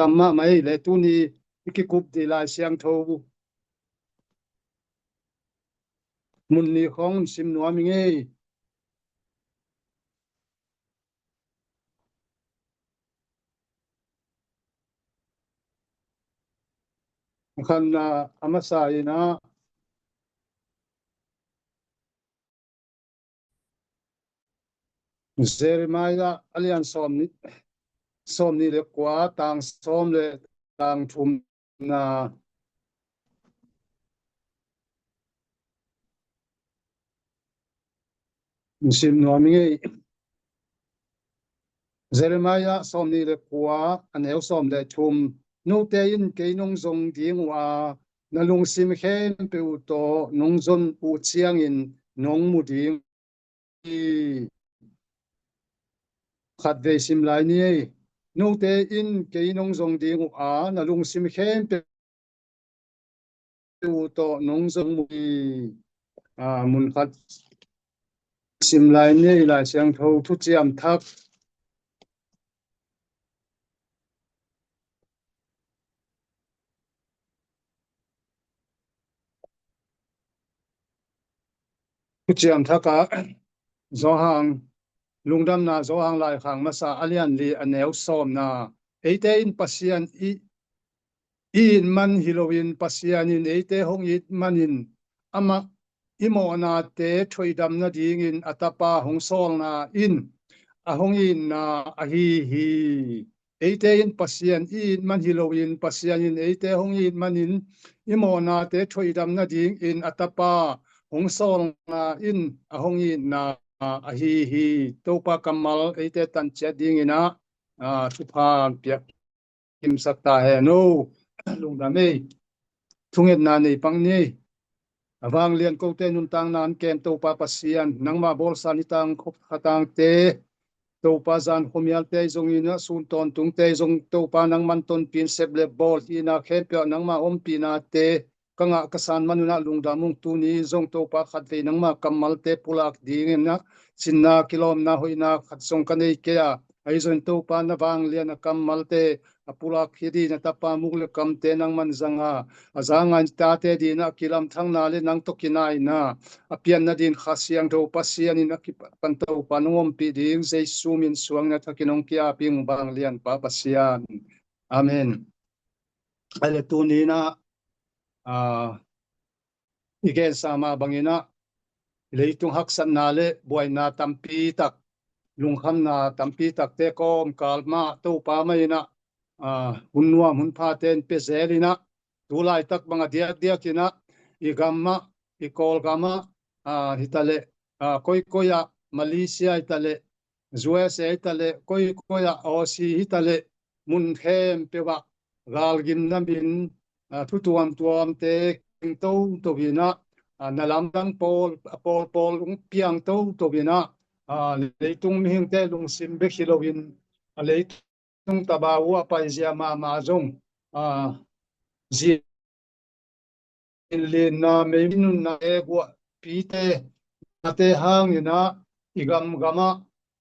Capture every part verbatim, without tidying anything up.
tam mahmah ei le tuni i kikup dih Lai Siangtho mun ni khawng sim nuam i ngei. Khan a masa in ah Jeremiah a lian sawm ni, sawm ni le kua, tang sawm le tang thumna. Sim nuam i ngei. Jeremiah sawm ni le kua, a neu sawm le thum. Note in kei nong zong ding uh a, na lungsim khempeuh tawh nong zon uh ciangin nong mu ding hi. Khatvei sim lai ni ei. Note in kei nong zong ding uh a, na lungsim khempeuh uh tawh nong zong mu hi. A, mun khat sim lai ni ei, Lai Siangtho Thuciam Thak. Thuciam Thak ah Johan, Lungdamna Johan Laikhak masa a lian li, a neu sawmna. Eite in Pasian i i it man hi loin Pasian in eite hong it manin amah i mawhnate thoihdam nadingin a Tapa hong sawlna in a hong itna ahi hi. Eite in Pasian i it man hi loin Pasian in eite hong it manin i mawhnate thoihdam nadingin a Tapa hong sawlna in a hong itna ahi hi. Topa kammal eite tan ciat dingin ah, ah, thupha piak kimsak ta hen o. Lungdam ei. Thungetna nei pang ni. A vanglian kote nuntakna an kem Topa Pasian, nangmah bawlsa nitang khop khatangte, Topa zan khuamialte zongin ah sun tawntungte zong Topa nangman tonpin sep le bawl hihna khempeuh ah nangmah ompihnate ka ngah ka san man un ah lungdam ung. Tuni zong Topa khatvei nangmah kammalte pulak dingin ah cinna kilawmna hoihna khat zong ka nei kei a, ahi zongin Topa na vanglian a kammalte a pulak hi dingin a Tapa muk le kamte nangman zang a, a zanga in tate dingin ah kilamthangna le nang tawh kinaina a pianna dingin Kha Siangtho Pasian in a kipan Topa nong ompih ding Jesu min suangin a thakin hong ki-ap ing vanglianpa Pasian. Amen. Ahi le tuni in ah, ah, i gensa mah bangin ah leitung haksatna le buaina tampi tak, lungkhamna tampi takte kawmkal mah Topa mah in ah, ah, hun nuam hun phate in pia zel in ah, tu laitak bang a diakdiak in ah i gam ah, i Kawlgam ah, ah, hi ta leh, ah, koikoi ah, Malaysia hi ta leh, U S A hi ta leh, koikoi ah, Aussie hi ta leh, mun khempeuh ah galgimna min, ah, thu tuamtuamte keng toto in ah, ah, na lamdang pawl, a pawlpawl hong piang toto in ah, ah, leitung mihingte lungsim bek hi loin, a leitung tabau ah paizia mahmah zong, ah, zi- in linna, mei nunna, e guahpite, nate hangin ah i gamgam ah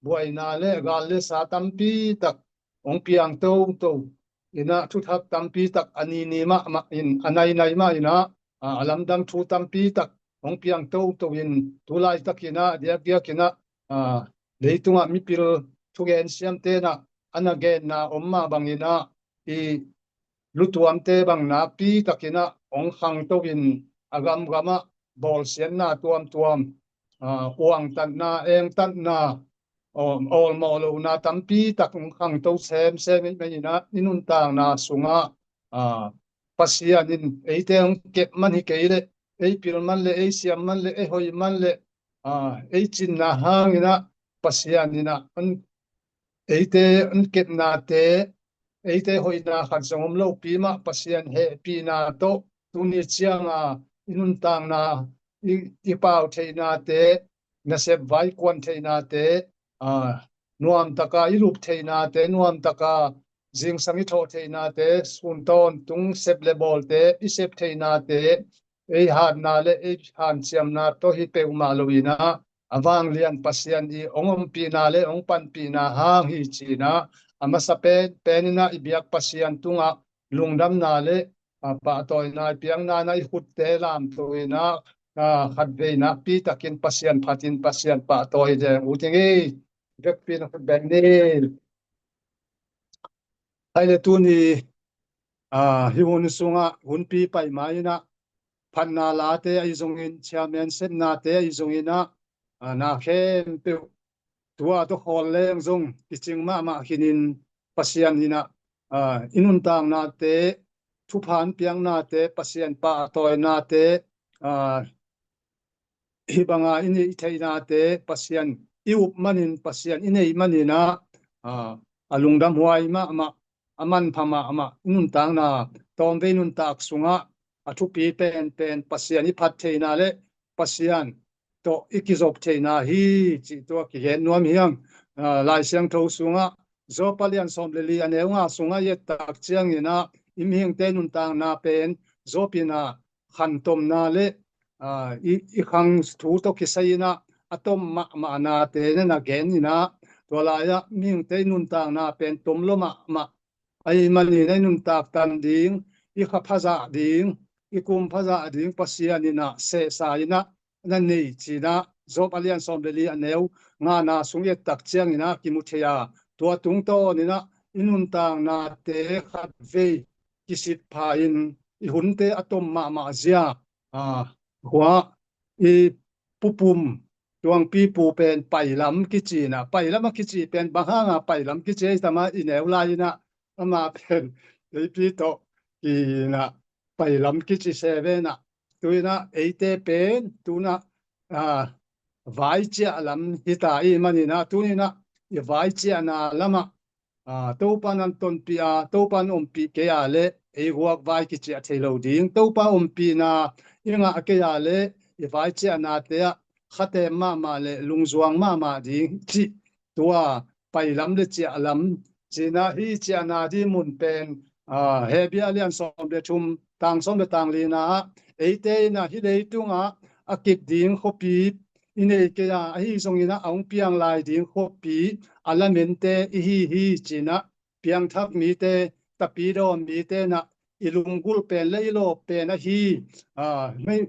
buaina le gal le sa tampi tak hong piang toto in ah, thuthak tampi tak a nini mahmah in, a nainai mah in ah, a, a lamdang thu tampi tak hong piang toto in, tu laitakin ah diakdiakin ah, a, leitungah mipil thugen siamte in ah a na genna om mah bangin ah, i lutuamte bang nakpi takin ah hong khangto in, a gamgam ah bawlsiatna tuamtuam, ah, uangtatna, engtatna, aw-, awlmawh lohna tampi tak hong khangto semsem ahih manin ah, i nuntakna sungah, ah, Pasian in eite hong kep man hi kei leh, ei pil man leh, ei siam man leh, ei hoih man leh, ah, ei cinna hangin ah Pasian in ah hong eite hong kepnate, eite hoihna khat zong om lopi mah Pasian hehpihna tawh tuni cianga i nuntakna, i, i pau theihnate, nasep vai kuan theihnate, a, nuamtaka i lup theihnate, nuamtaka zingsang i thawh theihnate, sun tawntung sep le bawlte i sep theihnate, ei hatna le ei hanciamna tawh hi peuhmah loin ah, a vanglian Pasian i hong ompihna le hong panpihna hang hi ci-in ah, a masa pen pen in ah i biak Pasian tungah lungdamna le, ah, pahtawina i piakna in ah i khutte lamto in ah, ah, khatvei nakpi takin Pasian phatin Pasian pahtawi deng uh ding hi. Vekpi in a khut beng ni. Hai le tuni, ah, hih hun sungah hunpi pai ma in ah phatna late ahi zongin, chairman sepnate ahi zongin ah, ah, na khempeuh tua tawh khawl leng zong kicing mahmah khinin Pasian in ah, ah, i nuntaknate, thupha hong piaknate, Pasian pahtawinate, ah, hih banga i neih theihnate, Pasian i up manin, Pasian i neih manin ah, ah, a lungdam huai mahmah, a manpha mahmah, i nuntakna, tawmvei nuntak sungah a thupi penpen Pasian i phat theihna le Pasian tawh i kizop theihna hi, cih tua kigen nuam hi hang. Ah, Lai Siangtho sungah Job a lian sawm le li a neu nga sungah i et tak ciangin ah i mihingte nuntakna pen Job in ah khantomna le, ah, i, i khang thu tawh kisai in ah a tom mahmahnate na na gen in ah, tua lai-ah mihingte nuntakna pen tom lo mahmah ahih manin ah i nuntak tan ding, i kha phazah ding, i kum phazah ding Pasian in ah sehsa in ah na nei ci-in ah Job a lian sawm le li a neu ngana sung i et tak ciangin ah kimu thei a, tua tungtawn in ah i nuntaknate khatvei kisitpha in i hunte a tom mahmah zia, ah, hua i pupum tuangpi pu pen pailam kici in ah, pailam a kici pen bang hanga pailam kici ei tam a, i neu lai in ah ama pen leipi tawh ki-in ah pailam kici se ve in ah, tu in ah eite pen tu in ah, ah, vai ciah lam hi ta ahih manin ah tu in ah i vai ciahna lamah, ah, Topa in hong tonpih a, Topa in hong ompih kei a leh ei guak vai kiciah thei lo ding. Topa ompihna i ngah kei a leh i vai ciahnate ah khatem mahmah le lungzuang mahmah ding cih tua pailam le ciahlam ci-in ah, hih ciahna ding mun pen, ah, Hebru a lian sawm le thum, tang sawm le tang lina ah eite in ah hih leitungah a kip ding khuapi i nei kei a, ahi zongin ah a hong piang lai ding khuapi a lamente i hi hi ci-in ah, piangthak mite, tapidaw mite in ah i lunggulh pen le i lawp pen ahi, ah, mei,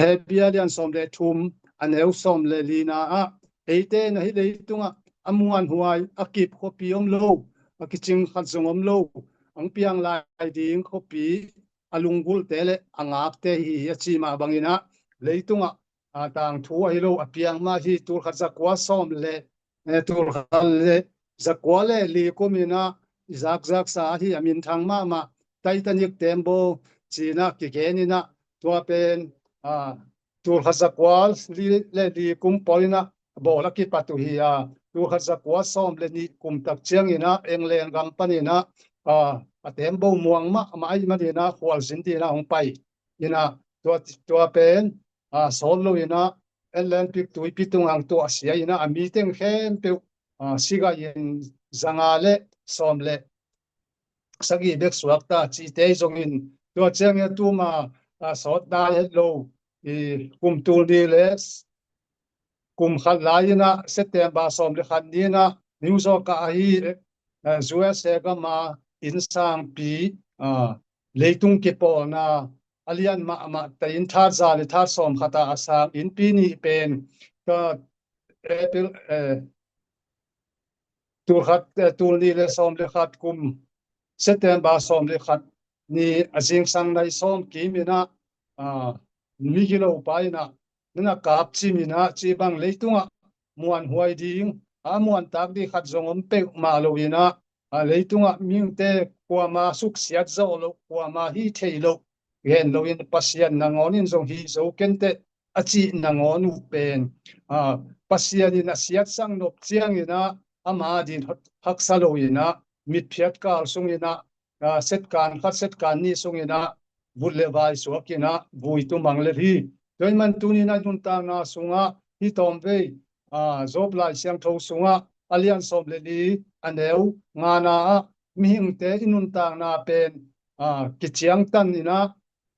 Hebru a lian sawm le thum a neu sawm le lina ah eite in ah hih leitungah a muanhuai, a kip khuapi om lo, a kicing khat zong om lo, a hong piang lai ding khuapi a lunggulhte le a ngakte hi hi a ci mah bangin ah, leitungah, ah, tangthu ahi lo, a piang mah hi. Tulkhat zakua sawm le, eh, tulkhat le zakua le li kum in ah i zakzaksa ahi a minthang mahmah Titanic tembaw ci-in ah kigen in ah, tua pen, ah, tulkhat zakua li le li kum pawl in ah bawl a kipat uh hi a, tulkhat zakua sawm le nih kum tak ciangin ah England gam panin ah, ah, a tembaw muang mahmah ahih manin ah khualzin dingin ah hong pai in ah, tua, tua pen, ah, sawt lo in ah Atlantic tuipi tungah hong tuahsia in ah a miteng khempeuh, ah, sigain zanga le sawm le sagih bek suak ta cihte zongin, tua ciangin a tuma, ah, sawt nai het lo, i kum tul nih le kum khat lai in ah September sawm le khat ni in ah New York ah ahi, eh, U S A gam a innsangpi, ah, leitung kipawlna a lian mahmah ta in, that za le that sawm khat ah a sang innpi nih pen ka April, eh, tul khat, eh, tul nih le sawm le khat kum September sawm le khat ni a zingsang nai sawm kim in ah, ah, migilo pa in ah na na kap cim in ah, ci bang leitungah muanhuai ding, a muantak ding khat zong om peuhmah lo in ah, ah, leitungah mihingte kuama suksiat zawh loh, kuama hih theih loh gen lo in, Pasian nangawn in zong hih zo kenteh a cih nangawn uh pen, ah, Pasian in a siatsak nop ciangin ah ama din haksa lo in ah mitphiat kal sung in ah, ah, setkan khat setkan nih sung in ah vut le vai suak in ah vui tumang lel hi. Tua ahih man tuni in ah i nuntakna sungah hih tawmvei, ah, Job Lai Siangtho sungah a lian sawm le li a neu ngana ah mihingte i nuntakna pen, ah, kiciangtan in ah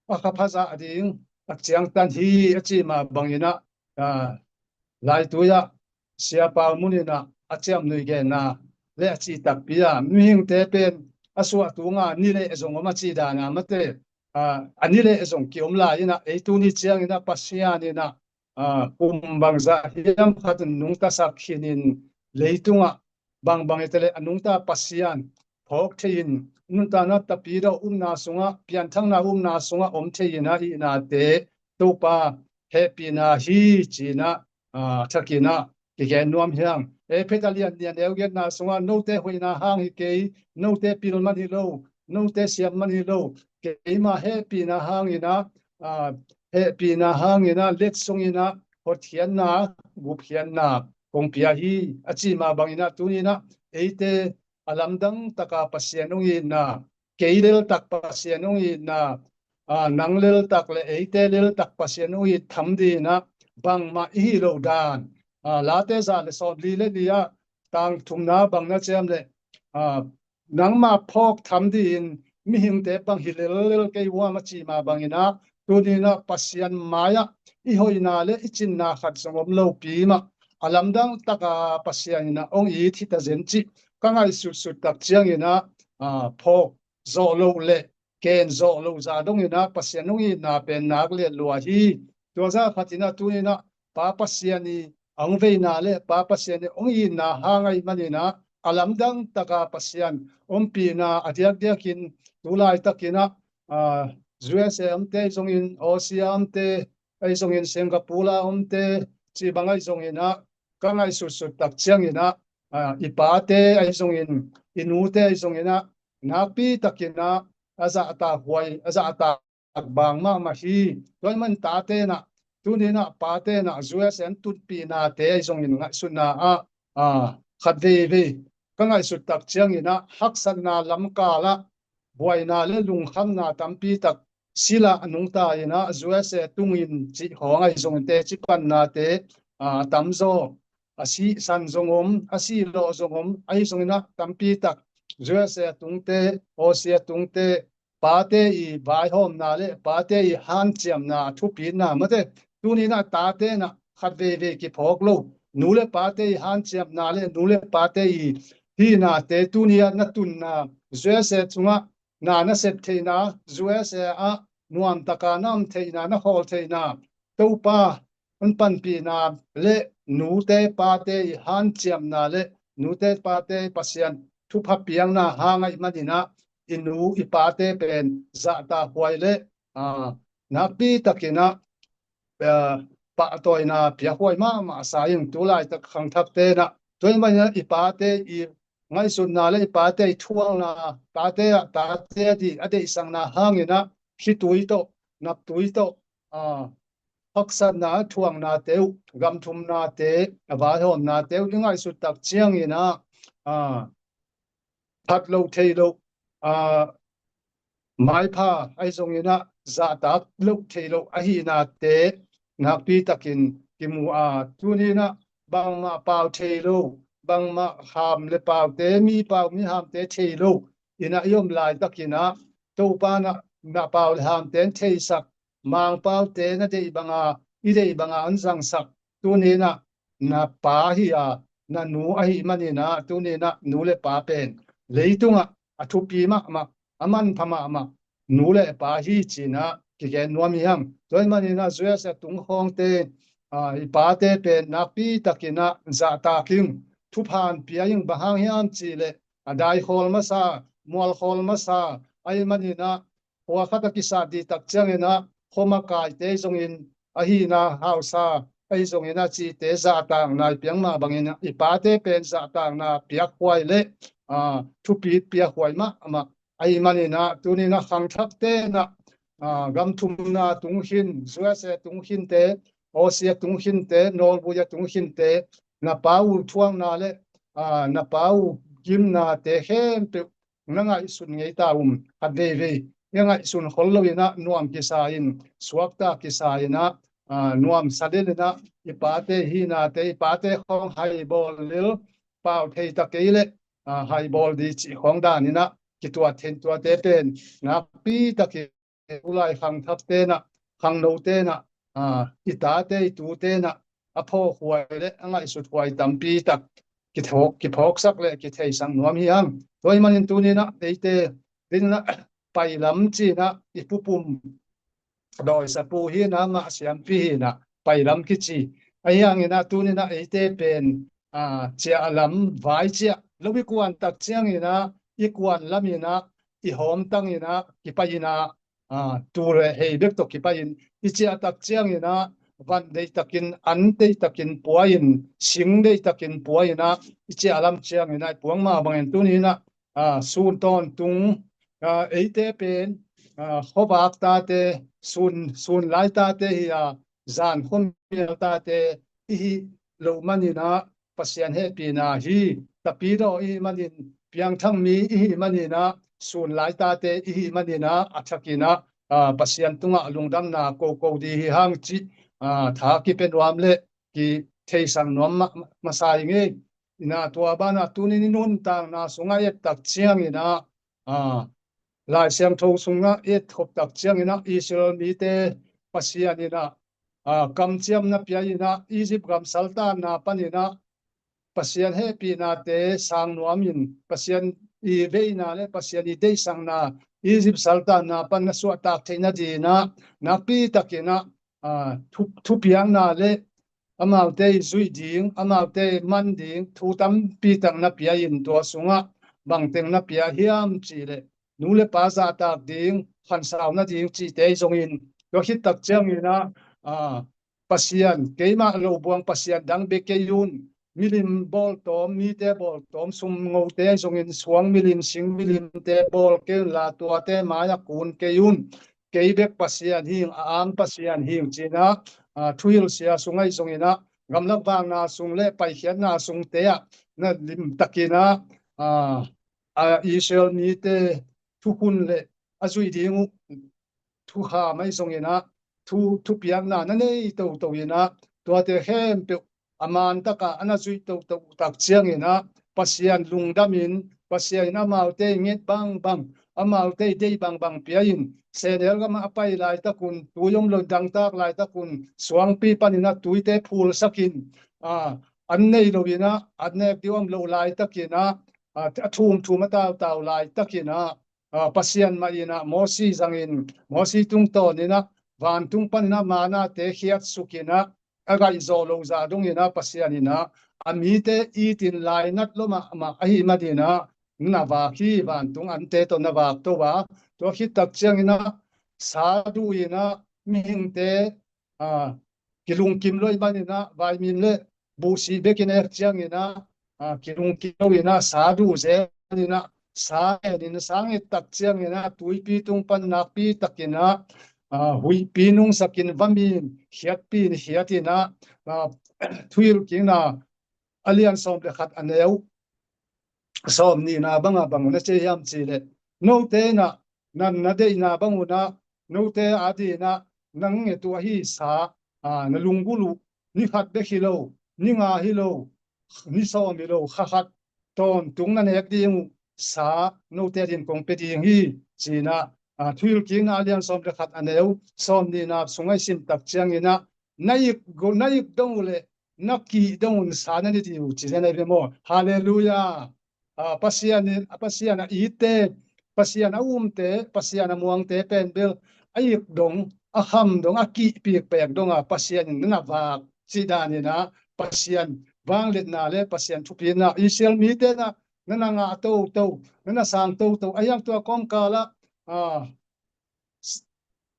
a kha phazah ding a ciangtan hi a ci mah bangin ah, ah, laitui ah Sia Pau Mun in ah a ciamnui genna le a cih takpi a, mihingte pen a suah tunga ni leh zong om a cih dana mate, a, a ni leh zong kiom lai inah, ei tuni cianginah Pasian inah, a, kum bangzah hiam khat nungtasak khinin leitungah bangbang ite le a nungta Pasian phawk thei-in, nuntakna tapidaw upna sungah, pianthakna upna sungah om thei-in a ihnate Topa hehpihna hi cinah, a, thakinah kigen nuam hiang. Efesa lian nih a neu giatna sungah note hoihna hang hi kei, note pil man hi lo, note siam man hi lo, keima hehpihna hanginah, a, hehpihna hanginah letsonginah hotkhiatna, gupkhiatna kong pia hi a cih mah banginah tuninah eite a lamdang taka Pasian hong itna, kei leltak Pasian hong itna, a, nang leltak le eite leltak Pasian hong it tham dinah bangmah i hih loh dan, a, Late za le sawmli le li-ah tang thumna bang na ciam le, a, nangmah phawk tham dih in mihingte bang hi lellel kei uam a cih mah banginah tuninah Pasian mai-ah i hoihna le i cinna khat zong om lopi mah a lamdang taka Pasian inah hong it hi ta zen cih ka ngaihsutsut tak cianginah, a, phawk zawh loh le ken zawh loh zah donginah Pasian hong itna pen nak liat lua hi. Tua zah khatinah tuninah Pa Pasian i a hong veina le Pa Pasian i hong itna hang ahih maninah a lamdang taka Pasian ompihna a diakdiakin tu laitakinah, a, U S A omte ahi zongin, Aussie omte ahi zongin, Singapore a omte cih bang ahi zonginah ka ngaihsutsut tak cianginah, a, i pate ahi zongin, i nute ahi zonginah nakpi takinah a zahtak huai, a zahtak bang mahmah hi. Tua ahih man tatenah, tuninah patenah U S A tunpihnate ahi zongin ngaihsutna ah, a, khat veivei ka ngaihsut tak cianginah haksatna lamkalah buaina le lungkhamna tampi tak silah a nungta inah U S A tungin cih khawng ahi zongin teci pannate, a, a tamzaw, a sihsan zong om, a sihlawh zong om ahi zonginah tampi tak U S A tungte, Aussie a tungte, pate i vaihawmna le pate i hanciamna a thupitna mate tuninah tatenah khat veivei kiphawk lo, nu le pate i hanciamna le nu le pate i hihnate tuni-ah na tunna, U S A sungah na na sep theihna, U S A ah nuamtaka na om theihna, na khawl theihna, Topa hong panpihna le nute pate i hanciamna le nute pate Pasian thupha piakna hang ahih maninah i nu i pate pen zahtak huai le, a, nakpi takinah, a, pahtawina piakhuai mahmah sa ing. Tu laitak khangthak tenah tua ahih maninah i pate i ngaihsutna le i pate i thuakna, pate ah tate a dih a deihsakna hanginah khitui tawh, naptui tawh, a, haksatna a thuaknate uh, gamthumnate, a vaihawmnate uh i ngaihsut tak cianginah, a, that loh thei loh, a, maipha ahi zonginah zahtak loh thei loh ahihnate nakpi takin kimu a, tuninah bangmah pau thei lo, bangmah ham le paute, mi pau mi hamte thei lo inah i om laitakinah Topa na, na pau le hamte in theisak, Mangpaute na deih banga, i deih banga hong zangsak, tuninah na pa hi a, na nu ahih maninah tuninah nu le pa pen leitungah a thupi mahmah, a manpha mahmah nu le pa hi cinah kigen nuam hi hang. Tua ahih maninah U S A tung khawngte, a, i pate pen nakpi takinah zahtak ing, thupha pia ing, bang hang hiam cihleh a daikhawl masa, mualkhawl masa ahih maninah khua khat a kisat dih tak cianginah khuamakaite zongin, a hihna hausa ahi zongin a cihte zahtakna i piak mah bangin i pate pen zahtakna piakhuai le, a, thupit piakhuai mahmah ahih maninah tuninah khangthak tenah, a, gam thumna tung khin, U S A tung khinte, Aussie a tung khinte, Norway a tung khinte, na pa uh thuakna le, a, na pa uh gimnate khempeuh na ngaihsun ngei ta um, khat veivei i ngaihsun khol loinah nuam kisa in, suakta kisa inah, a, nuamsa lel inah i pate hihnate, i pate khawng haibawl lel, pau thei ta kei leh, a, haibawl dih cih khawng daninah kituat theih tuate pen nakpi takin u lai khangthak tenah, khangno tenah, a, i tate i tu tenah a phawkhuai le a ngaihsuthuai tampi tak kithawk, kiphawksak le kitheisak nuam hi hang. Tua ahih manin tuni-in ah eite dinah pailam ci-in ah i pupum dawisapu hi-in ah, mah siampi hi-in ah pailam kici. Ahi hangin ah tuni-in ah eite pen, aa, ciah lam vai ciah lo i kuan tak ciangin ah, i kuan lamin ah, i hawmtangin ah kipai-in ah, aa, tul le hei bek tawh kipai-in i ciah tak ciangin ah, van deihtakin, an deihtakin pua-in, sing deihtakin pua-in ah i ciah lam ciangin ah, i puang mah bangin tuni-in ah, aa, sun tawntung, aa, eite pen, aa, khuavak tate, sun, sun lai tate hi-a, zan khuamial tate i hih loh manin ah Pasian hehpihna hi. Tapidaw i hih manin, piangthak mi i hih manin ah, sun lai tate i hih manin ah, a thakin ah, aa, Pasian tungah lungdamna koko ding hi hang cih, aa, tha kipia nuam le kitheisak nuam ma-, ma-, masa ing ei. Inah tua banah tuni-in i nuntakna sungah i et tak ciangin ah, aa, Lai Siangtho sungah i et khop tak ciangin ah, Israel mite Pasian in ah, aa, kamciamna pia-in ah, Egypt gam saltanna panin ah, Pasian hehpihnate sang nuamin, Pasian i veina le Pasian i deihsakna, Egypt saltanna pan a suahtak theih nadingin ah, nakpi takin ah, aa, thu, thupiakna le amaute i zuih ding, amaute i man ding, thu tampi tak na pia-in, tua sungah bangteng na pia hiam cih leh, nu le pa zahtak ding, khansau nading cihte zongin, tua khit tak ciangin ah, aa, Pasian, keimah lo buang Pasian dang bia kei un, milim bawltawm, mite bawltawm, sumngote zongin suang milim, sing milimte bawl kei unla, tuate mai-ah kun kei un, kei bek Pasian hing, a ang Pasian hing ci-in ah, aa, thuhilhsia sungah zongin ah, gamlak vakna sung le paikhiatna sungte ah, na limtakin ah, aa, aa, Israel mite thukhun le a zuih ding uh thukham ahi zongin ah, thu, thupiakna na nei toto in ah, tuate khempeuh a man takah a na zuih toto tak ciangin ah, Pasian lungdamin, Pasian in amaute i nget bangbang, amaute i deih bangbang pia-in, sehnel gamah a pai laitakun, tui om lo dangtak laitakun, suangpi panin ah tuite phulsakin, aa, an nei lo-in ah, an nek ding om lo laitakin ah, aa, a thumthum a tautau laitakin ah, aa, Pasian mah in ah Mosi zangin, Mosi tungtawnin ah vantung panin ah mannate khiatsukin ah, a gaihzawh loh zah dongin ah Pasian in ah a mite itin lainat lua mahmah ahih manin ah, na vak hi, vantung ante tawh na vak to a, tua khit tak ciangin ah sa duh in ah mihingte, aa, kilungkim lua ahih manin ah, vaimim le buhsih bekin a ek ciangin ah, aa, kilungkim lo-in ah, sa duh zel in ah, sa ngenin, sa nget tak ciangin ah, tuipi tung pan nakpi takin ah, aa, huihpi nungsakin, vamim khiatpi in khiatin ah, aa, Thuhilhkikna a lian sawm le khat, a neu sawmnihna bangah bang na ci hiam cih leh, note in ah, na, na deihna bangun ah, note adingin ah nang nget uh ahi sa, aa, na lunggulh uh, ni khat bek hi lo, ni nga hi lo, ni sawm hi lo, kha khat tawntung na nek ding uh sa note adingin kong pia ding hi, ci-in ah, aa, Thuhilhkikna a lian sawm le khat, a neu sawmnihna sungah i sim tak ciangin ah, na ik, na ik dong uh leh na kih dong un sa na ne ding uh, ci-in ah, na hi ve maw? Halleluiah. Aa, Pasian in, Pasian a itte, Pasian a umte, Pasian a muangte pen bel a ik dong, a kham dong, a kihpik pek dong a, Pasian in na na vak cih danin ah, Pasian vangliatna le Pasian thupina, Israel mite na, na na ngah toto, na na sang toto, a hiang tua kawmkal ah, aa,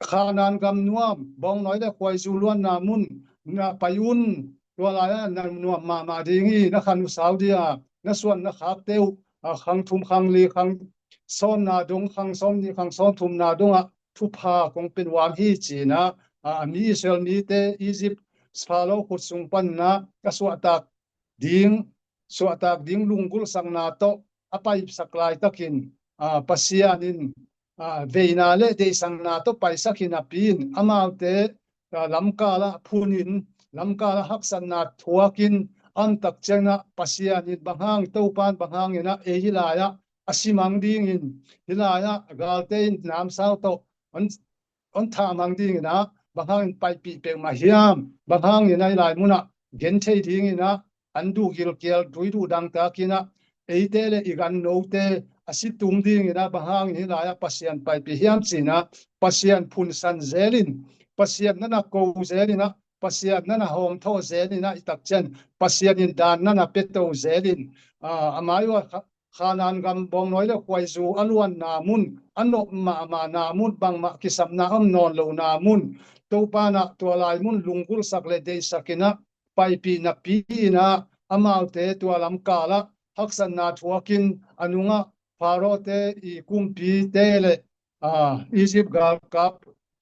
Khanan gam nuam, bawngnawi le khuaizu luanna mun na pai un. Tua lai-ah na nuam mahmah ding hi, na khan uh sau ding a, na suan na khakte uh, a, khang thum, khang li, khang sawmna dong, khang sawmnih, khang sawmthumna dongah thupha kong pia nuam hi, ci-in ah, a, a mi Israel mite Egypt Pharaoh khut sung panin ah a suahtak ding, suahtak ding lunggulhsakna tawh a paisak laitakin, aa, Pasian in, aa, veina le deihsakna tawh paisak hi napi-in, amaute, aa, lamkalah phunin, lamkalah haksatna thuakin, a om tak ciangin ah Pasian in bang hang, Topa in bang hangin ah ei hih lai-ah a simang dingin, hih lai-ah galte in namsau tawh hong, hong thamang dingin ah bang hangin paipih peuhmah hiam, bang hangin ah hih lai munah genthei dingin ah an duh gilkial, tui duh dangtakin ah, eite le i gannote a si tung dingin ah, bang hangin hih lai-ah Pasian paipih hiam ci-in ah, Pasian phunsan zelin, Pasian na na ko zelin ah, Pasian na na hawmthawh zelin ah, i tak ciang Pasian in daan na na pia to zelin, ah, a mai uh ah Kha-, Khanaan gam bawngnawi le khuaizu a luanna mun, a nop mahmahna mun, bangmah kisapna a om nawn lohna mun, Topa in ah tua lai mun lunggulhsak le deihsakin ah, paipih napi in ah, amaute tua lam kal ah haksatna thuakin, a nungah Pharaoh-te i kumpite le, ah, Egypt galkap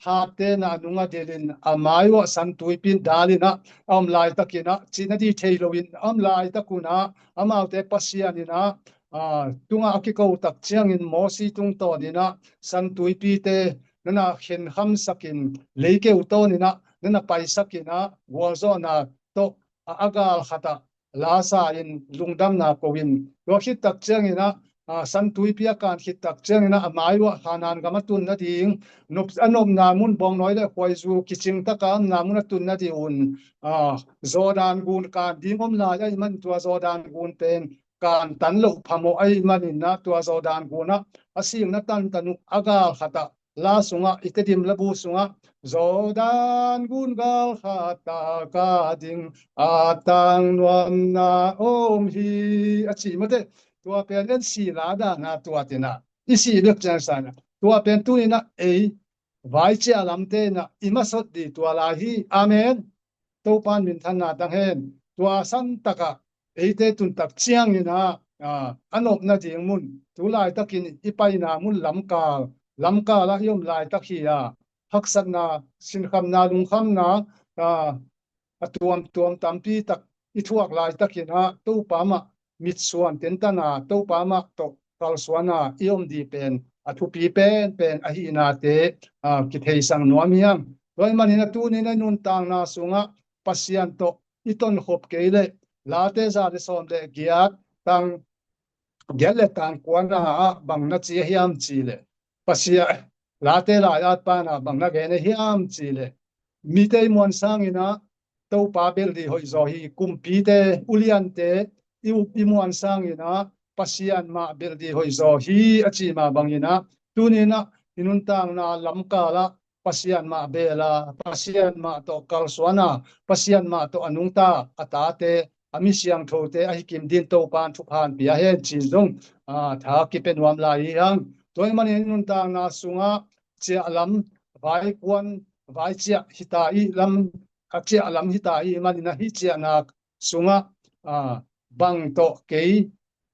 hatte in ah a nungah delhin, a mai uh ah San Tuipi in dalin ah a om laitakin ah, cihna ding thei loin a om laitak un ah, amaute Pasian in ah, ah, tungah a kiko tak ciangin Mosi tungtawnin ah San Tuipite na na khenkhamsakin, leikeu tawnin ah na na paisakin ah, gualzawhna tawh a, a gal khat ah lasa in lungdamna ko in, tua khit tak ciangin ah, ah, San Tuipi a kan khit tak ciangin ah, a mai uh ah Khanaan gam a tun nading, nop, a nopna mun bawngnawi le khuaizu kicing taka omna mun a tun nading un, ah, Jordan gun kan ding om lai ahih man, tua Jordan gun pen kan tan loh phamawh ahih manin ah, tua Jordan gun ah a sikna tantan uh a gal khat ah, la sungah, i Tedim labu sungah, Jordan gun gal khat ah ka ding, a tang nuamna om hi, a ci mate. Tua pen en si la dan a tuat in ah, i si bek ciang sa in ah, tua pen tuni in ah ei vaiciah lamte in ah i masot ding tua lai hi. Amen. Topa in minthanna tang hen. Tua san tak ah eite tun tak ciangin ah, ah, a nop nading mun, tu laitakin i paina mun lamkal, lamkal ah i om laitak hi a, haksatna, sinkhamna, lungkhamna, ah, a tuamtuam tampi tak i thuak laitakin ah, Topa mah mitsuan tentan a, Topa mah tawh kalsuan a i om ding pen a thupi penpen ahihnate, ah, kitheisak nuam hi hang. Tua ahih manin ah tuni in ah i nuntakna sungah Pasian tawh i tonkhop kei leh, Late za le sawm le giat, tang giat le tang kua na ah bang na ci hiam cih leh, Pasian, Late lai-at pan ah bang na gen hiam cih leh, mite i muan sangin ah Topa bel ding hoih zaw hi, kumpite, uliante i, i muan sangin ah Pasian mah bel ding hoih zaw hi, a ci mah bangin ah, tuni in ah i nuntakna lamkal ah Pasian mah bel a, Pasian mah tawh kalsuan a, Pasian mah tawh a nungta a tate, a mi siangthote ahi kim dingin Topa in thupha hong pia hen ci-in zong, ah, tha kipia nuam lai hi hang. Tua ahih manin i nuntakna sungah ciah lam, vaikuan, vaiciah hi ta i lam, a ciah lam hi ta i hih manin ah hih ciahna sungah, ah, bang tawh kei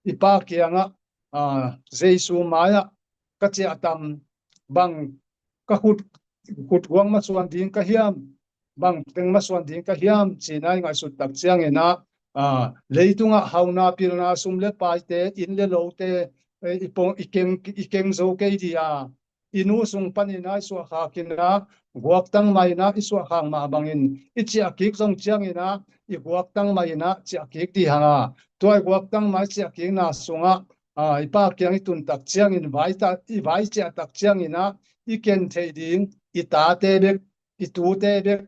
i Pa kiangah, ah, Jesu mai-ah ka ciah tam, bang ka khut, khutguang masuan ding ka hiam, bang teng masuan ding ka hiam, ci-in ah i ngaihsut tak ciangin ah, ah, leitungah hauna pilna, sum le paite, inn le lote, eh, i pong, i keng, i keng zo kei ding a, i nu sung panin ah i suahkhak in ah, guaktang mah in ah i suahkhak mah bangin, i ciah kik zong ciangin ah i guaktang mah in ah ciah kik ding hi hang a, tua i guaktang mah i ciah kikna sungah, ah, i Pa kiang i tun tak ciangin, vai ta, i vaiciah tak ciangin ah i ken theih ding i tate bek, i tute bek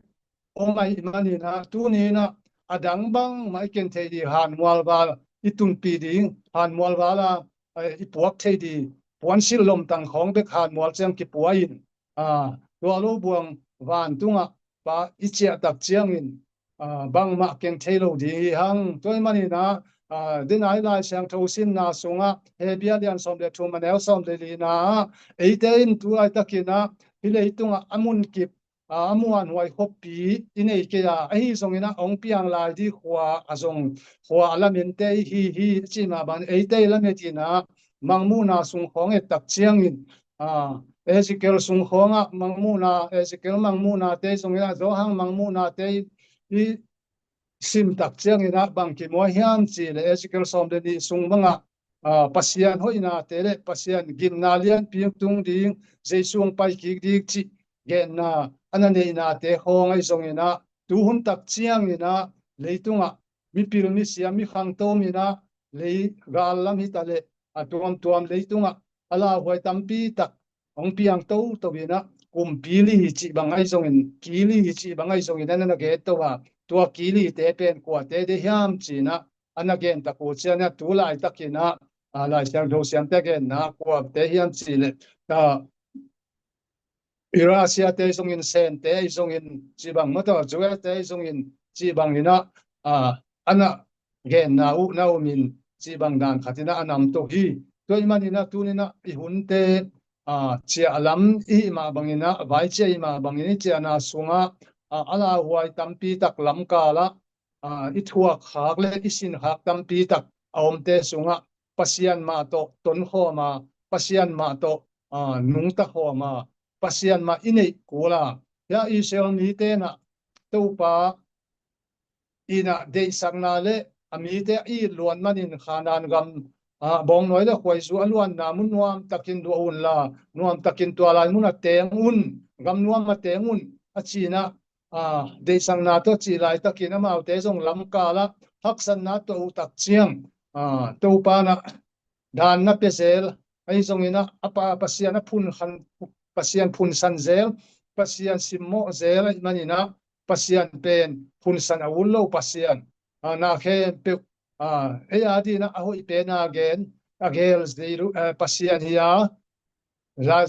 om ahih manin ah, tuni in ah a dang bangmah i ken theih ding, hanmual val i tunpih ding, hanmual val a, eh, i puak theih ding, puansilh lomtang khawng bek hanmual ciang kipua in, ah, tua lo buang vantungah Pa i ciah tak ciangin, ah, bangmah keng thei lo ding hi hang. Tua ahih manin ah, ah, denai Lai Siangtho simna sungah, Hebru a lian sawm le thum, a neu sawm le lina ah, eite in tu laitakin ah hih leitungah a munkip, ah, a muanhuai khuapi i nei kei a, ahi zongin ah hong piang lai ding khua a zong, khua a lamente i hi hi, a ci mah bangin eite i lamet in ah mangmuhna sung khawng et tak ciangin, ah, Ezekiel sung khawngah mangmuhna, Ezekiel mangmuhnate zongin ah, Johan mangmuhnate i sim tak ciangin ah bang kimu hiam cih leh, Ezekiel sawm le nih sung bangah, ah, Pasian hoihnate le Pasian gimna lianpi tung ding, Jesu hong pai kik ding cih genna a na neihnate khawng ahi zongin ah, tu hun tak ciangin ah leitungah mipil misiam, mi khangto om in ah, lei gal lam hi ta leh, a tuamtuam leitungah a lauhuai tampi tak hong piang toto in ah, kumpi li hi cih bang ahi zongin, ki li hi cih bang ahi zongin a na gen to a, tua kilite pen kuate de hiam cinah a na gen tak uh cianah tu laitakinah, a, Lai Siangtho siamte genna kuate hiam cileh, a, Eurasia te zongin, Sente zongin cibang, mataw, Jew te zongin cibang inah, a, a na genna uh na umin cibang dan khatinah a nam to hi. Tua i maninah tuninah i hunte, a, ciah lam i hih mah banginah, vaicia i hih mah bangin i ciahna sungah, a, a lauhuai tampi tak lamkalah, a, i thuak khak le i sin khak tampi tak a omte sungah Pasian mah tawh tonkhawm a, Pasian mah tawh, a, nungta khawm a, Pasian mah i neih kul a. Hia Israel mite nah Topa inah deihsakna le a mite a it luat manin Khanaan gam, a, bawngnawi le khuaizu a luanna mun nuamtakin luah unla, nuamtakin tua lai mun a teng un, gam nuam a teng un, a cinah, a, deihsakna tawh cih laitakin amaute zong lamkalah haksatna tuah uh tak ciang, a, Topa nah dan na pia zel, ahi zonginah a pa, Pasian a phun khan, Pasian phunsan zel, Pasian simmawh zel ahih maninah Pasian pen phunsan a ut lo Pasian, a, na khempeuh, a, ei a dinah a hoih pen a gen, a gel zel, a, Pasian hi a.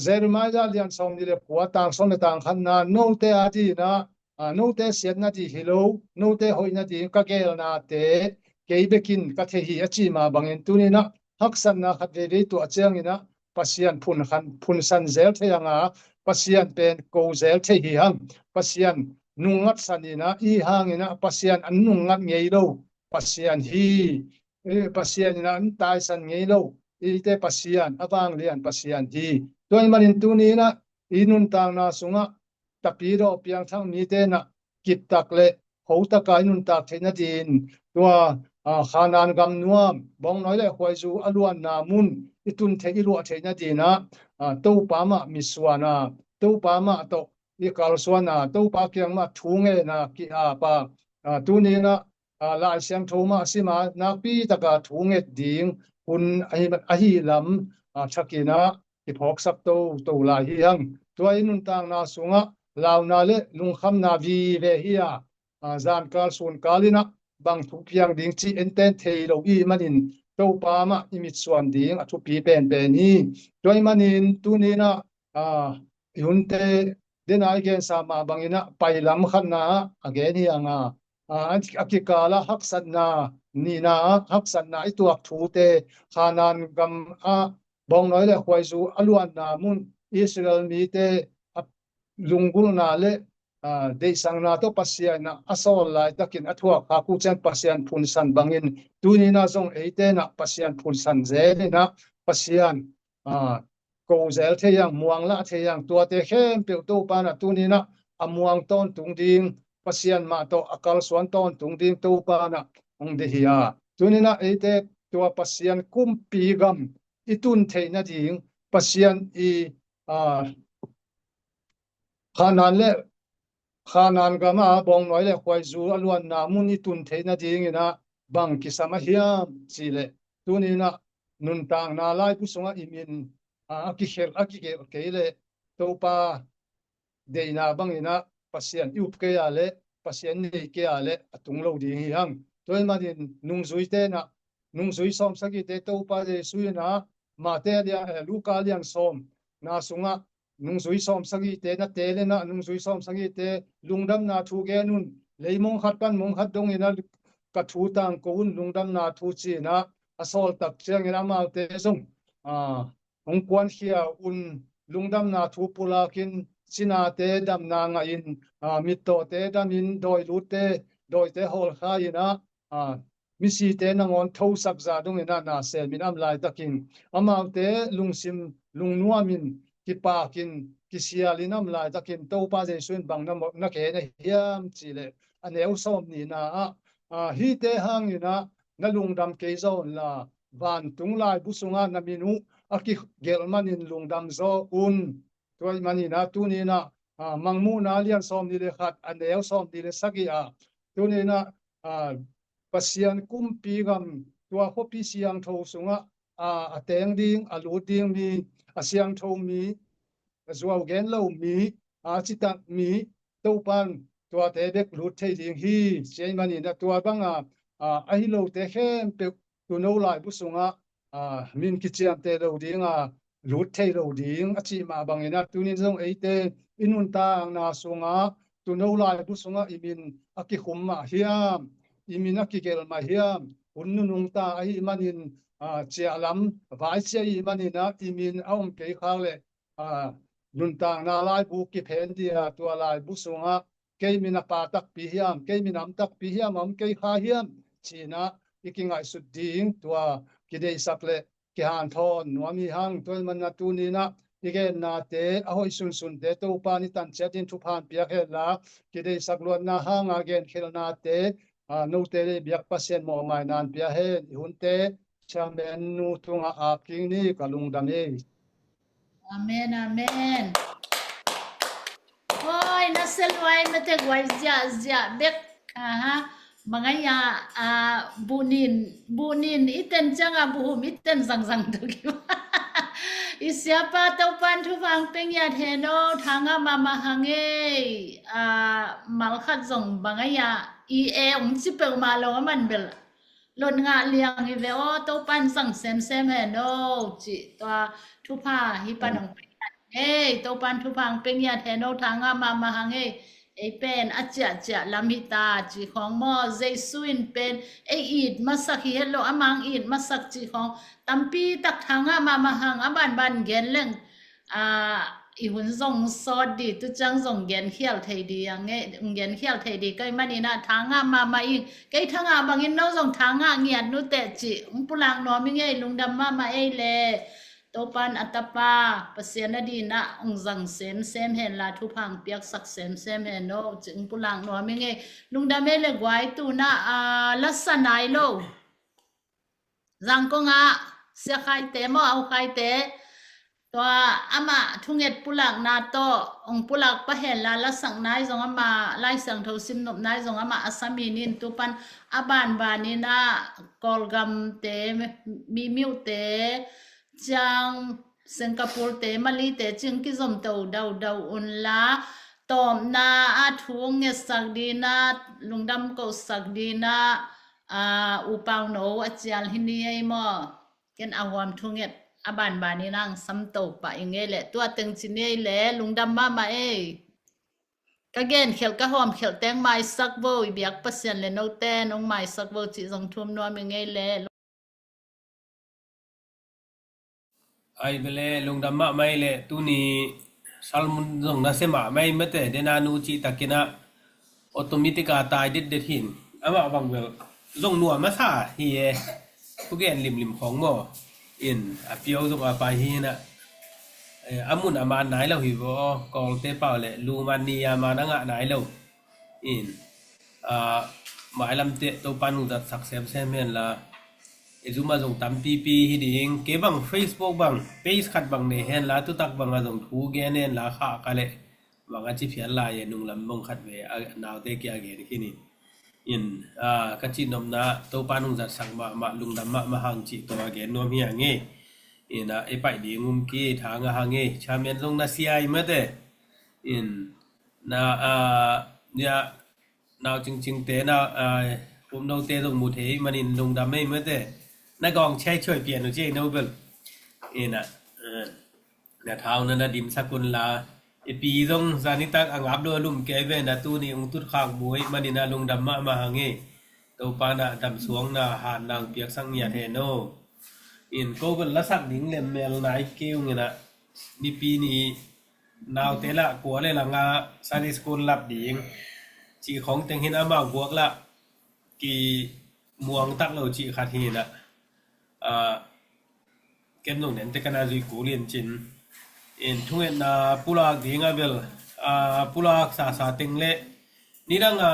Jeremiah lian sawm nih le kua, tang sawm le tang khatna, note a dinah, a, note siatna dih hi lo, note hoihna dih ka gelnate kei bekin ka thei hi a ci mah bangin tuninah haksatna khat veivei tuah cianginah Pasian phun khan, phunsan zel thei hang a, Pasian pen ko zel thei hi hang. Pasian nungngatsan inah i hanginah Pasian an nungngat ngei lo Pasian hi. Eh, Pasian inah an taisan ngei lo, ite Pasian, a vanglian Pasian hi. Tua i manin tuninah i nuntakna sungah tapidaw piangthak mite nah kiptak le hotaka i nuntak theih nadin tua, a, Khanaan gam nuam, bawngnawi le khuaizu a luanna mun i tun theih, i luah theih nadinah, a, Topa mah mitsuan a, Topa mah tawh i kalsuan a, Topa kiang mah thu ngen a ki-ap a, a, tuninah, a, Lai Siangtho mah sim a nakpi taka thu nget ding hun ahi, ahi lam, a, thakinah kiphawksak toto lai hi hang. Tua i nuntakna sungah launa le lungkhamna vive hi a, a, zankal sunkal inah bang thu piang ding cih enten thei lo i manin Topa mah i mitsuan ding a thupi penpen hi. Tua i manin tuninah, a, i hunte dena i gensa mah banginah pailam khatna ah a gen hi hang a, a, a kikalah haksatna nihna ah haksatna i tuak thute, Khanaan gam ah bawngnawi le khuaizu a luanna mun Israel mite a lunggulhna le, a, deihsakna tawh Pasian a sawl laitakin a thuak khak uh ciang Pasian phunsan bangin tuninah zong eite nah Pasian phunsan zel inah Pasian, a, ko zel thei hang, muanglah thei hang, tuate khempeuh Topa nah tuninah a muang tawntung ding, Pasian mah tawh a kalsuan tawntung ding Topa nah hong deih hi a. Tuninah eite tua Pasian kumpi gam i tun theih nading, Pasian i, a, Khanaan le Khanaan gam ah bawngnawi le khuaizu a luanna mun i tun theih nadinginah bang kisam a hiam cihleh, tuninah nuntakna laibu sungah i min, a, a kikhelh, a kigelh kei leh Topa deihna banginah Pasian i up kei a leh, Pasian nei kei a leh a tung lo ding hi hang. Tua i manin nungzuite nah, nungzui sawmsagihte Topa Jesu inah Mate a lian, eh, Luka lian sawm na sungah nungzui sawmsagihte na teel inah, nungzui sawmsagihte lungdamna thu gen un, leimong khat pan mong khat dongin a ka thu tangko un, lungdamna thu ci-inah a sawl tak ciangin amaute zong, a, hong kuankhia un, lungdamna thu pulakin cinate damna ngahin, a, mittawte damin, dawilutte, dawite hawlkhia inah, a, misite nangawn thosak zah dongin a na semin a om laitakin, amaute lungsim lungnuamin kipakin kisialin a om laitakin Topa Jesu in bang na, na gen a hiam cihleh, a neu sawm nihna ah, a, hihte hanginah na lungdam kei zaw unla, vantung laibu sungah na min uh a kigelh manin lungdam zaw un. Tua i maninah tuninah, a, Mangmuhna lian sawm nih le khat, a neu sawm nih le sagih ah, tuninah, a, Pasian kumpi gam tua khuapi siangtho sungah, a, a teng ding, a lut ding mi, a siangtho mi, a zuau gen lo mi, a citak mi, Topan tuate bek lut thei ding hi. Ci ahih manin a tua banga, a, ahi lote khempeuh tuuno laibu sungah, a, min kiciamteh lo dinga lut thei lo ding a cih mah bangin a tunin zong eite i nuntakna sungah tuuno laibu sungah i min a kikhum mah hiam, i min a kigel mah hiam, hun nunung ta ahih manin, a, ciahlam vai cia ahih manin a i min a om kei khak leh, a, nuntakna laibu kiphen dia tua laibu sungah kei min a pa takpi hiam, kei min a am takpi hiam, a om kei kha hiam, ci-in a i kingaihsut ding tua kideisak leh kihanthawn nuam hi hang. Tua ahih manin a tunin a i gennate a hoih sunsunte Topa in i tan ciat in thupha hong piak hen la, kideisak luatna hanga genkhelhnate, a, note le biak Pasian mawhmaina hong pia hen. I hunte Chairman nu tungah ap kik ni, ka lungdam hi. Amen, amen. Hoi, na se luai mate guai ziahziah bek. Aha. Bang a hia, a, buhnin, buhnin i ten ciangah buhum i ten zangzang tuk hi. I siapa Topan thupha hong pia ngiat hen o, tha ngah mahmah hang ei. A, mal khat zong bang a hia, i e hong ci peuhmah lo a man bel lot ngah liang hi ve aw, Topan zang semsem hen o, cih tua thupha hih pan hong pia ngiat ei, Topan thupha hong pia ngiat hen o, tha ngah mahmah hang ei. Ei pen a ciahciah lam hi ta cih khawng maw, Jesu in pen ei it masak hi het lo, amah hong it masak cih khawng tampi tak tha ngah mahmah hang, a banban gen leng, a, i hun zong sawt di, tu ciang zong genkhial thei di, a nge, genkhial thei di ka hih manin a tha ngah mahmah ing. Kei tha ngah bangin no zong tha ngah ngiat nuteh cih hong pulak nuam ing ei, lungdam mahmah ei le. Topan a tapa Pasian a dinah hong zang semsem hen la, thupha hong piaksak semsem hen o, cih hong pulak nuam ing ei. Lungdam ei le guai. Tunah, a, lasa nai lo Zangkong ah Sia Khaite maw, Au Khaite, tua amah thunget pulakna tawh hong pulak pah hen la, lasak nai zong amah, Lai Siangtho simnop nai zong amah a sa mi nin, tupan a banbanin ah Kawlgamte, Mimiuhte, ciang Singapore te, Malay te cih hong kizom to daudau un la, tawpna ah thu hong ngetsak dinah, lungdam kohsak dinah, a, U Pau No a cial hi ni ei maw. Ken a huam thunget a banbanin ah hong sam to pah ing ei le, tua teng ci ni ei le, lungdam mahmah ei. Ka genkhelh ka hawmkhelh teng maisak vo, i biak Pasian le note nong maisak vo cih zong thum nuam ing ei le. Ai bele, lungdam mahmah ei le, tuni salmun zong na se mahmah ei mate, dena nu cih takin ah automatic a tai detdet hin. Amah bang bel zong nuam a sa hi e. Thugen limlim khawng maw. In a piau zong a pai hi na. Eh, a mun a man nai lo hi vo, Kawlte pau le, lu man ni a man a ngah nai lo. In, a, mailamte Topan hong zatsak semsem hen la. I zum a zong tampipi hi ding, kei bang Facebook bang, page khat bang nei hen la, tutak bang a zong thu gen hen la, kha ka le. Bang a ci phial lai e, nunglam bang khat ve, a, naute kia gen khin in. In, a, ka cih nopna, Topan hong zatsak mahmah, lungdam mahmah hang cih tua gen nuam hi hang e. In, a, i pai ding um ki, tha ngah hang e, chairman zong na sia ei mate. In, na, a, ya, nau cingcingte, na, a, upnote zong mu thei manin lungdam ei mate. Na gawng ciai cioi pian uh ci ei no bel. In, a, a, na thau na na dimsak un la. I pi zong zanitak a ngap lo a lum kei ve na tuni hong tut khak buai manin a lungdam mahmah hang e. Topa na damsuang na han nang piaksak ngiat hen o. In ko bel lasak ding lem mel nai kei ung in a. Nipi ni naute lah kua le langa Sunday school lap ding. Cih khawng teng hin amah guak lah kimuang tak lo cih khat hi na. A, ken zong nente ka na zui kul in cin. In thungetna pulak ding a bel, a, pulak sasa teng le nidang a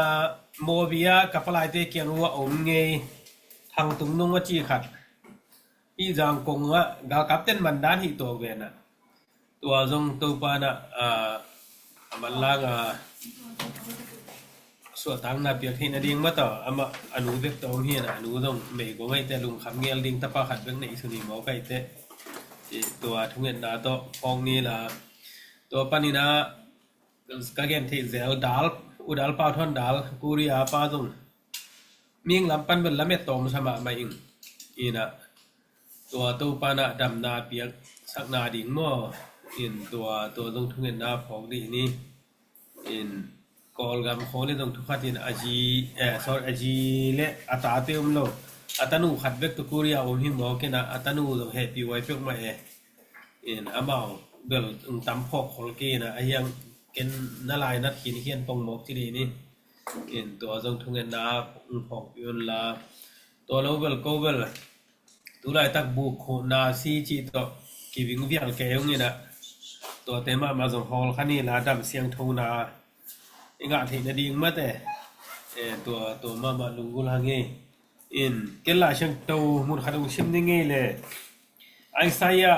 Mawbi a ka palaite kiang uh a om ngei Thang Tung Nung a ci khat. I Zangkong ah galkap ten mandan hi tawh ve na. Tua zong Topa na, a, a manlang a suahtakna piak theihna ding mata, amah a nu bek tawh om hi na, a nu zong meigong aite lungkham ngel ding tapa khat bek nei sun hi mawk aite. Tua thungetna tawh hong ni la. Tua panin a ka gen theih zel dal U Dal Pau Thawn Dal, Korea pa zong mihing lam pan bel lamet tawm sa mahmah ing. Ina tua Topa na damna piak sakna ding maw? In tua tua zong thungetna phawk dih ni. In Kawlgam khawng le zong thukhat in a zi, eh, sorry, a zi le a tate um lo, a tanu khat bek tu Korea um hi mawk ina, a tanu zong hehpih huai pek mah e. In amau bel ung tam phawk khol kei ina, a hiang ken na lainat khin hian pong mawk ci dih ni. In tua zong thungetna ung phawkpih un la, tua lo bel ko bel tulaitak buk khuhna si cih tawh kiving vial kei ung ina, tuate mahmah zong hawl kha ni la, dam siangthona i ngah theih nading mate. Eh, tua tua mahmah lunggulh hang hi. In ken Lai Siangtho mun khat ung sim ni ngei le, Isaiah